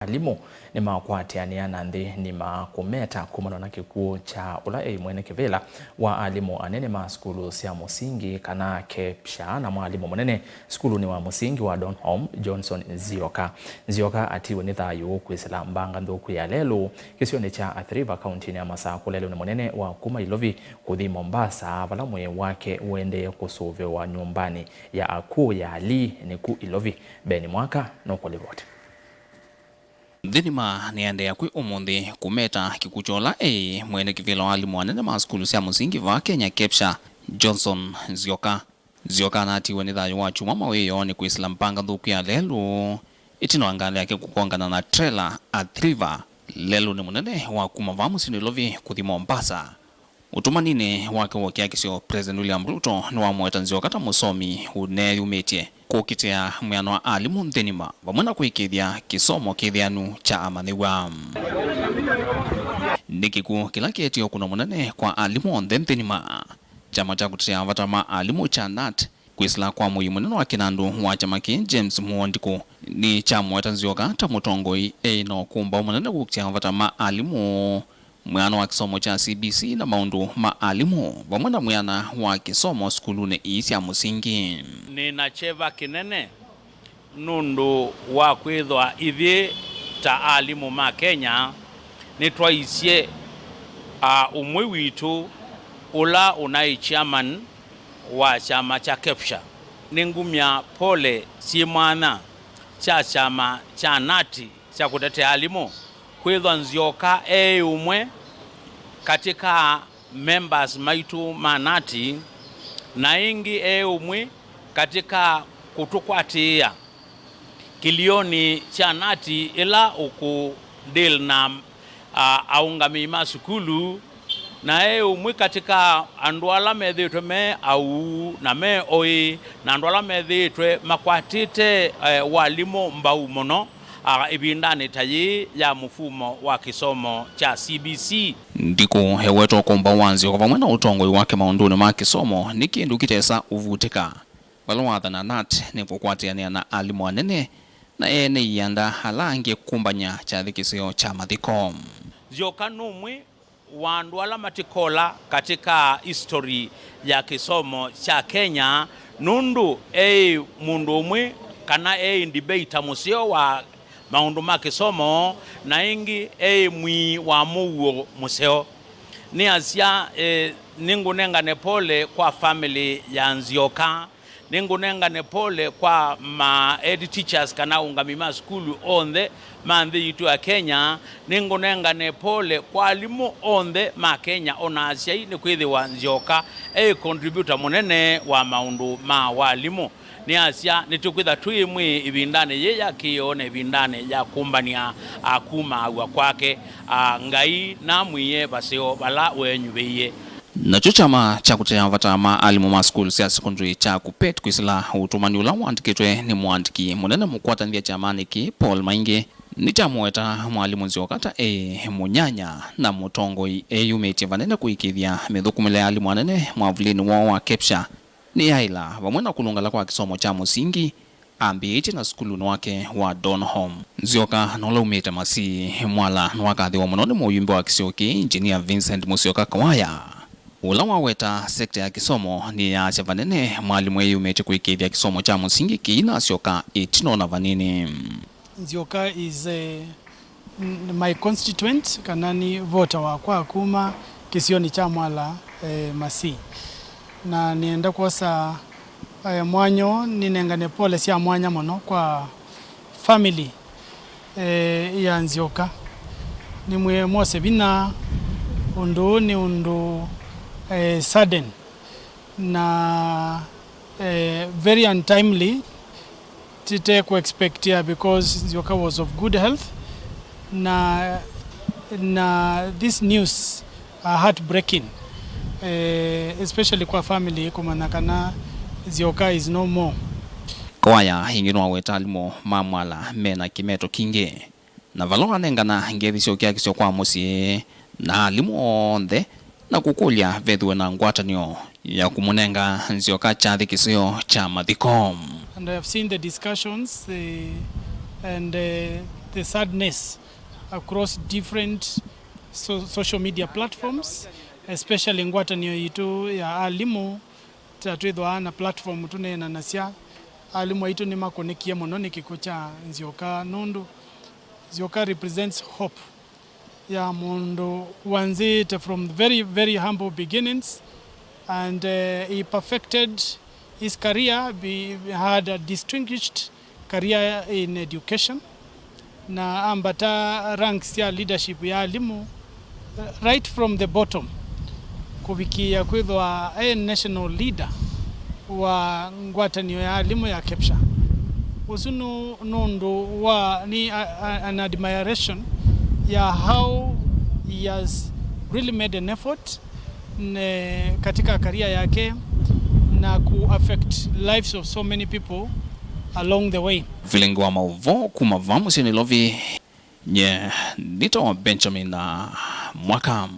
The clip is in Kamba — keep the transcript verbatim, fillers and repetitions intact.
alimũ nĩmakwatĩanĩa na nthĩ nima kũmeta kumana na kĩkw'ũ kya ũla eĩ mwene kĩvĩla wa alimũ anene ma sukulu sya mũsingi kana KEPSHA na mwalimũ mũnene sukulunĩ wa mũsingi wa Donholm, Johnson Nzioka. Nzioka atiwe nĩ thayũ kwĩsĩla mbanga nthũku ya lelũ kĩsionĩ kya Athi River kauntinĩ ya Masakũ lelũnĩ mũnene wa kuma Ilovi kũthi Mombasa, vala mwĩĩ wake ũendee kũsũvĩwa nyũmbanĩ ya akũũ ya Lee nĩku Ilovi. Ben Mwaka nũkũlivoti. Nthĩ nima nĩendeea kwĩ ũmũnthĩ kũmeta kĩkw'ũ kya ũla eĩ mwene kĩvĩla wa alimũ anene ma sukulu sya mũsingi vaa Kenya, KEPSHA, Johnson Nzioka. Nzioka anatiwe nĩ thayũ wa kyumwa mawĩoonĩ kwĩsĩla mbanga nthũku ya lelũ ĩtina wa ngalĩ yake kũkongana na trela Athi River lelũnĩ mũnene wa kuma vaa mũsyĩ Nairobi kũthi Mombasa. Ũtũmaninĩ wake wa kĩakisyo, President William Ruto nĩwamũweta Nzioka ta mũsomi ũneeyumĩtye kũkitĩa mwĩano wa alimũ nthĩ nima, vamwe na kũĩkĩĩthya kĩsomo kĩthĩanu kya amanyĩw'a. Nĩ kĩkw'ũ kĩla kĩetie ũkũno mũnene kwa alimũ onthe nthĩ nima. Kyama kya kũtetea vata ma alimũ kya nat kwĩsĩla kwa mũii mũnene wa kĩnandũ wa kyama kĩĩ, James Muo Ndiku, nĩkyamũweta Nzioka ta mũtongoi eĩ na ũkũmbaũ mũnene kũkitĩa vata ma alimũ, mwĩano wa kĩsomo kya C B C na maũndũ ma alimũ, vamwe na mwĩana wa kĩsomo sukulunĩ ii sya mũsingi. Nĩ na kyeva kĩnene nũndũ wa kwĩthwa ithyĩ ta alimũ ma Kenya nĩtwaisye, a, ũmwe witũ ũla ũnaĩ chairman wa kyama kya KEPSHA. Nĩngumya pole syĩ mwanya kya kyama kya nat kya kũtetea alimũ kwĩthwa Nzioka eĩ ũmwe katĩ ka members maitũ ma nat, na ĩngĩ eĩ ũmwe katĩ ka kũtũkwatĩĩa kĩlĩonĩ kya nat ĩla ũkũ deal na, a, aũngamĩi ma sukulu, na eĩ ũmwe katĩ ka andũ ala methĩĩtwe me auu na me oĩ, na andũ ala methĩĩtwe makwatĩte, e, walimũ mbau mũno, a, ĩvindanĩ ta yĩĩ ya mũfumo wa kĩsomo kya C B C. Ndiku eweta ũkũmbaũ wa Nzioka vamwe na ũtongoi wake maũndũnĩ ma kĩsomo nĩ kĩndũ kĩtesa ũvutĩka. Vala wathana nat nĩ kũkwatĩanĩa na alimũ anene na ene ianda ala angĩ kũmbany'a kyathĩ kĩseo kya mathiko. Nzioka nũmwe wa andũ ala matikola katĩ ka history ya kĩsomo kya Kenya, nũndũ eĩ mũndũ ũmwe kana eĩ debater mũseo wa maũndũ ma kĩsomo, na ĩngĩ eĩ mwii wa mũuo mũseo. Nĩasya, e, nĩngũnengane pole kwa family ya Nzioka. Nĩngũnengane pole kwa ma head teachers kana aũngami ma sukulu onthe ma nthĩ yitũ ya Kenya. Nĩngũnengane pole kwa alimũ onthe ma Kenya, o na asyai, nĩkwĩthĩwa Nzioka eĩ contributor mũnene wa maũndũ ma walimũ. Nĩasya, nĩtũkwĩtha twĩ ĩmwe ĩvindanĩ yĩĩ ya kĩoo na ĩvindanĩ ya kũmbany'a, a, kumaaw'a kwake. A, Ngai namwĩe vaseo vala wenyuvĩie. Nakyo kyama kya kũtetea vata ma alimũ ma sukulu sya secondary kya KUPPET kwĩsĩla ũtũmani ũla waandĩkĩtwe nĩ mũandĩki mũnene mũkwatanĩthya kyamanĩ kĩĩ, Paul Maingi, nĩkyamũweta mwalimũ Nzioka ta e mũnyanya na mũtongoi eyumĩtye vanene kũĩkĩĩthya mĩthũkũmĩle ya alimũ anene mwavulĩnĩ woo wa KEPSHA nĩyaĩla, vamwe na kũlũngala kwa kĩsomo kya mũsingi ambĩĩtye na sukulunĩ wake wa Donholm. Nzioka na ũla umĩte Masii, Mwala, nĩwakathĩwa mũno nĩ mũyumbe wa kĩsio kĩĩ, Engineer Vincent Musyoka Kawaya, ũla waweta sekta ya kĩsomo nĩyaasya vanene mwalimũ eyumĩtye kũĩkĩĩthya kĩsomo kya mũsingi kĩinasyoka ĩtina o na vanini. Nzioka is, eh, n-, my constituent, kana nĩ voter wakwa kuma kĩsionĩ kya Mwala, eh, Masii. Na nĩenda kwosa, eh, mwanya ũũ nĩnengane pole sya mwanya mũno kwa family, eh, ya Nzioka. Nĩmwĩe mwose vinya, ũndũ ũũ nĩ ũndũ, eh, sudden. Na, eh, very untimely, tite ku expectia because Nzioka was of good health, na, na this news are heartbreaking, eh, especially kwa family kũmanya kana Nzioka is no more. Kawaya ĩngĩ nĩwaweta alimũ ma Mwala mena kĩmeto kingĩ. Na vala wanengana ngethi sya ũkiakisyo kwa mũsyĩ na alimũ onthe na kũkũlya vethĩwe na ngwatanĩo ya kũmũnenga Nzioka kyathĩ kĩseo kya mathiko. And I have seen the discussions, eh, and, eh, the sadness across different so social media platforms, especially ngwatanĩo yitũ ya alimũ, ta twĩthwaa na platform tũneenanasya. Alimũ aitũ nĩmakũnĩkie mũno nĩ kĩkw'ũ kya Nzioka, nũndũ Nzioka represents hope ya mũndũ wanzĩĩte from very, very humble beginnings, and uh, he perfected his career, be, had a distinguished career in education, na ambata ranks sya leadership ya alimũ, uh, right from the bottom, kũvikĩĩa kwĩthwa e national leader wa ngwatanĩo ya alimũ ya KEPSHA. Ũsu nũ- nũndũ wa nĩ a- a- an admiration ya how he has really made an effort ne, katika career yake na ku affect lives of so many people along the way. Vilingi wa maũvoo kuma vaa mũsyĩ Nairobi, nye nĩtawa Benjamin, na Mwaka.